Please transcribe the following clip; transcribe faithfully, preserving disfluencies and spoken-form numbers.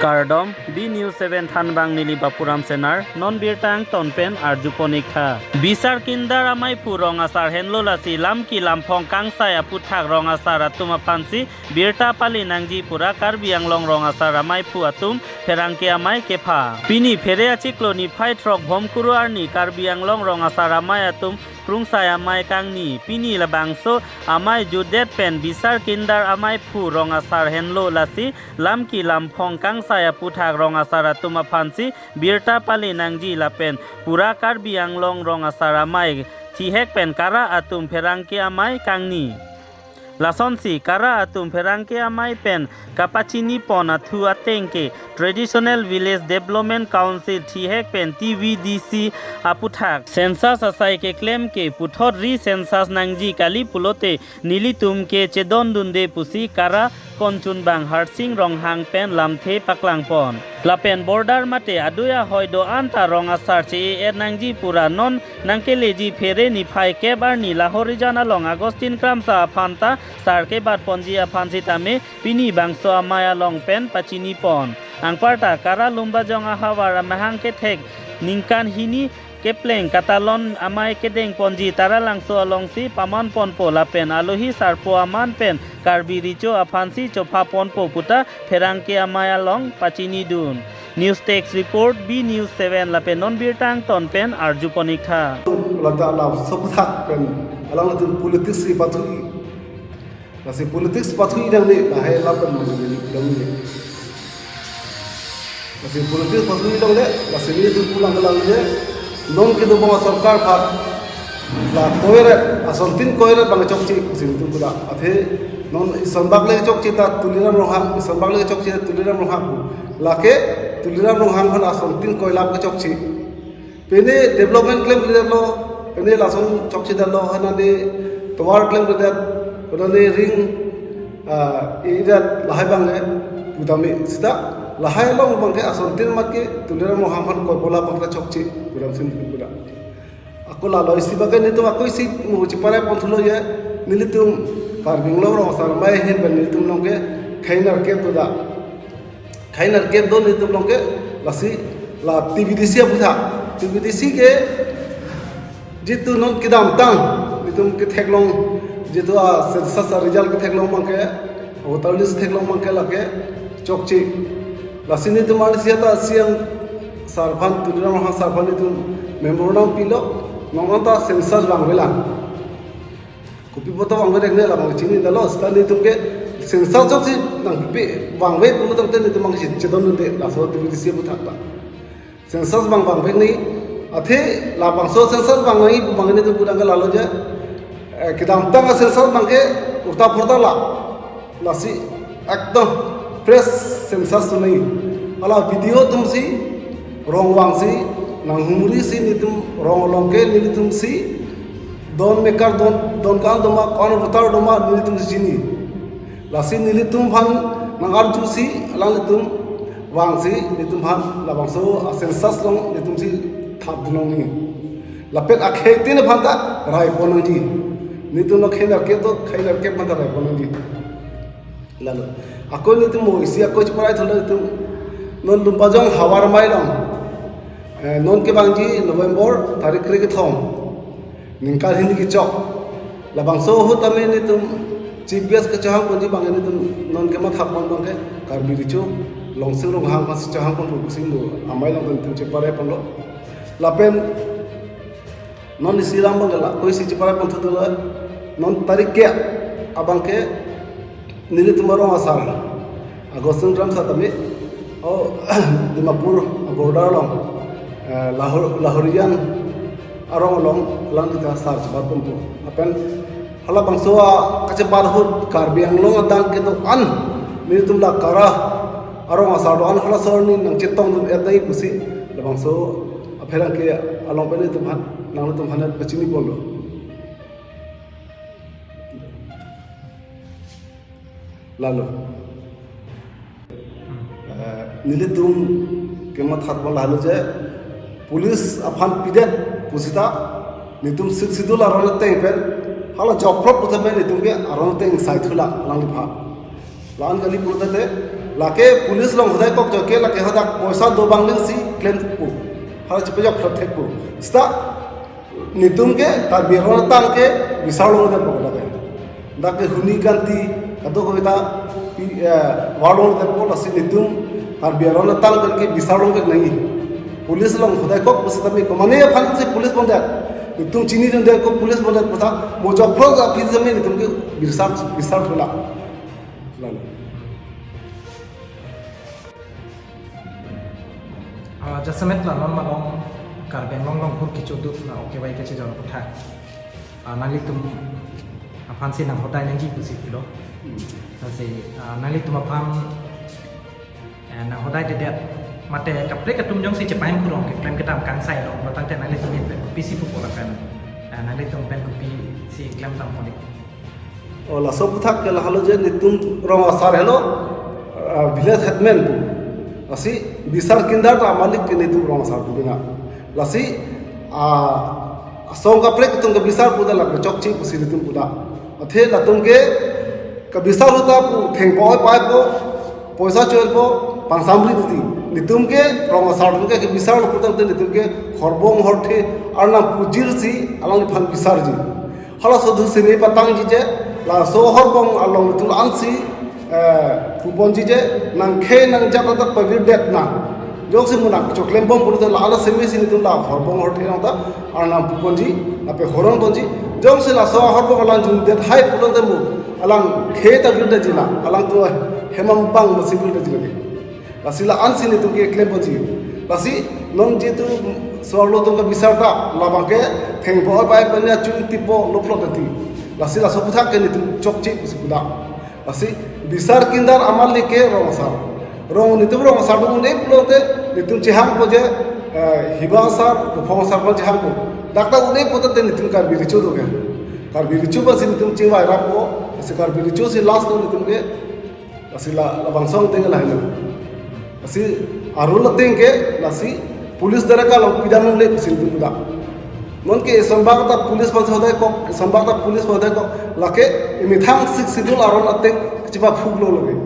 Kardom, B News seven Thanbang neli Bapuram Senar, non birta angton pen arjupon ik tha. Bisar kindar amaiphu rong asar henlo lasi lam ki lamphong kangsai aputhak rong asar atum aphansi birta pali nangji pura Karbi Anglong rong asar amaiphu atum pherangke amei kepha. Pini phere achiklo niphai throk Bhomkuru arni Karbi Anglong rong asar amei atum krungsai amei kangni. Pini labangso amei jutdet pen bisar kindar amaiphu rong asar henlo lasi lam ki lamphong kangsai aputhak rong asar atum aphansi birta pali nangji lapen pura Karbi Anglong rong asar amei thihek pen kara atum pherangke amei kangni. Lasonsi kara atum pherangke amei pen kapachinipon athu ateng ke Traditional Village Development Council thihek pen T V D C aputhak census asai keklem ke puthot re-census nangji kali pulote nelitum ke chedondunde pusi kara konchunbang Harsing Ronghang pen lamthe paklangpon. Lapen border mate adui ahoi do-an ta rong asar che-e-et nangji pura non nangkeleji phere niphai kep arni Lahorijan along Augustine Kramsa aphan ta sar kebatponji aphan sitame pini bangso amei along pen pachinipon. Anparta kara Lumbajong ahavar amahang kethek ningkan hini kepleng katalon amei kedengponji Taralangso alongsi pamanponpo lapen alohi sarpo aman pen Karbi Recho aphansi chophaponpo puta pherangke amei along pachinidun. News Desk Report, B News seven lapen non birta angton pen arjupon ik tha. Lata la soputhak pen alangtum politics si pathu-i. Lasi politics pathu-i nangne, lahai lapen mangni dong ne. Lasi politics pathu-i nangne, lasi nelitum pulang kelang ne, non kedobong asorkar aphan la koiret, asontin koiret bang chokche, si nelitum pulang. Athe non isonbak le chokche ta Tuliram Ronghang, isonbak le chokche ta Tuliram Ronghang. Lake Tuliram Ronghang aphan asontin koilap ke chokche. Pini development klemkledetlo, pini lason chokchedetlo, hanani tovar klemkledet, hanani ring, ah, idet lahai bang le, putame sita, lahai along bang ke asontin mat ke, Tuliram Ronghang aphan koipola bang ke chokche, pudam sin pudam. Ako lalo isi bang ke nelitum ako isi mo chipare ponthulo ye, nelitum Karbi Anglong rong asar amei ahin pen nelitum along ke, khainar ke tuda. Khainar ke don nelitum along ke lasi la T V D C aputhak. T V D C ke jitu non kedamtang nelitum ketheklong jitu a census a result ketheklong bang ke, voter list theklong bang ke lake chokche. Lasi nelitum arnisi ta C M sar aphan, Tuliram Ronghang sar aphan nelitum memorandum pilo, non anta census bang velang. Kopi poto bang vedek ne labang chinidetlo, seta nelitum ke census chokche nangpipe bang ve pulo tangte nelitum bang chedondunde laso T V D C aputhak ta. Census bang bang vek ni, athe labangso census bang nangji pu bang nelitum pudam ke lalo je, eh, kedamtang a census bang ke ulta pulta la. Lasi ekdom fresh census sunai. Hala video atumsi rong vangsi nanghumrisi nelitum rong along ke nelitumsi don mekar don, don kan doma, ko-an voter doma nelitumsi chini. Lasi nelitum aphan nangarjusi alanglitum vangsi nelitum aphan labangso a census along nelitumsi thapdun longji. Lapen akhei tin aphan ta raipon nangji. Nelitum lo khainar ke to, khainar ke aphan ta raipon nangji. Lalo. Ako nelitum mo isi ako chiparaithulo nelitum. Non Lumbajong havar amei along. Eh, non kevangji November tarik kre kethom. Ningkan hini kechok. Labangso ahut tame nelitum Chief Guest kechohangponji bang nelitum non kemathapon bang ke Karbi Recho Longsing Ronghang aphansi chohangponpo pusi mo amei along nelitum chiparaiponlo. Lapen non isi lam bang ke la, ako isi chiparai ponthulo, non tarik ke abang ke nelitum arong asar, Augustine Kramsa tame, o, Dimapur border along, eh, Lahor, Lahorijan arong along, lang kita sar chebatponpo. Lapen halabangso a kachebat ahut Karbi Anglong adang kedo-an, nelitum la kara arong asar do-an halaso arni nangchetongdun-et nangji pusi, labangso apherangke along pen nelitum aphan, nanglitum aphan pachiniponlo. Lalo. Eh, nelitum kemathatpon lalo je, police aphan pidet pusita, nelitum Sixth Schedule aron ateng pen, hala jokprop puta pen nelitum ke aron ateng saithulo alangliphan. La-an kali pulote, Lake police along hodai kok joke lake hadak poisa do abang ling si claim pu. Hala chepajok phlot thek pu. Seta netum ke Karbi Anglong atang ke bisar longlepo dak ke. Dak ke huni kanti kadokave ta pi, eh, war longlepo, lasi netum Karbi Anglong atang pen ke bisar long ke nai. Police along hodai kok pusitame komane aphan si police bondet. Netum chinidunde ko police bondet puta mo jok phlot aphi sitame netum ke bisar, bisar thula. Lalo. Ah, jasemet la non malom Karbi Anglong along hur kechoduk na okevai kachejor aputhak, ah, nanglitum aphan si nanghodai nangji pusi pulo. Lasi, ah, nanglitum aphan, eh, nanghodai dedet mate kaprek atum jongsi chepaham kurong keklem kedam kangsai along lo tangte nanglitum pen kopisi pupo lapen, eh, nanglitum pen kopisi klem dam ponik. O laso aputhak ke lahelo je netum rong asar helo, ah, village headman pu. Lasi bisar kindar ta amalik ke netum rong asar pu bina. Lasi, ah, asong kaprek atum ke bisar pu ta lake chokche pusi netum pu ta. Athe latum ke kebisar ahut ta pu thengpo oi paipo, poisa choipo, pangsam ri titi. Netum ke rong asar atum ke kebisar lo pu tangte netum ke horbong horthe arnam pujir si alangliphan bisarji. Halaso dusini patangji je, laso horbong along netum ansi, eh, puponji je, nangkhei nangjat ta pavirdet na. Jongsi munak choklem bom pulote la ala semi si netum la horbong horthe along ta arnam puponji, lapen horon ponji. Jongsi laso horbong alang jumdet hai pulote mo, alangkhei ta virdetji la, alangtum hemam bang masi virdetji lake. Lasi la ansi netum ke klem ponji. Lasi non jitu so-arlo atum kebisar ta labang ke thengpo oi pai pen achung tipo lo phlot titi. Lasi laso aputhak ke netum chokche pusi pu dak. Lasi bisar kindar amalik ke rong asar. Rong netum rong asar atum un-e pulote netum chehangpo je, eh, Hiba asar, Kophong asar aphan chehangpo. Dak ta un-e pulote netum Karbi Recho do ke. Karbi Recho aphan si netum chingvai rappo. Lasi Karbi Recho si last lo netum ke. Lasi la, labangso ateng ke lahelo. Lasi arul ateng ke, lasi police dara kalong pidam longle pusi netum pu dak. Non ke isonbak ta police aphan si hodai kok, isonbak ta police aphan hodai kok, lake imethang Sixth Schedule aron ateng chepaphuk lo lake.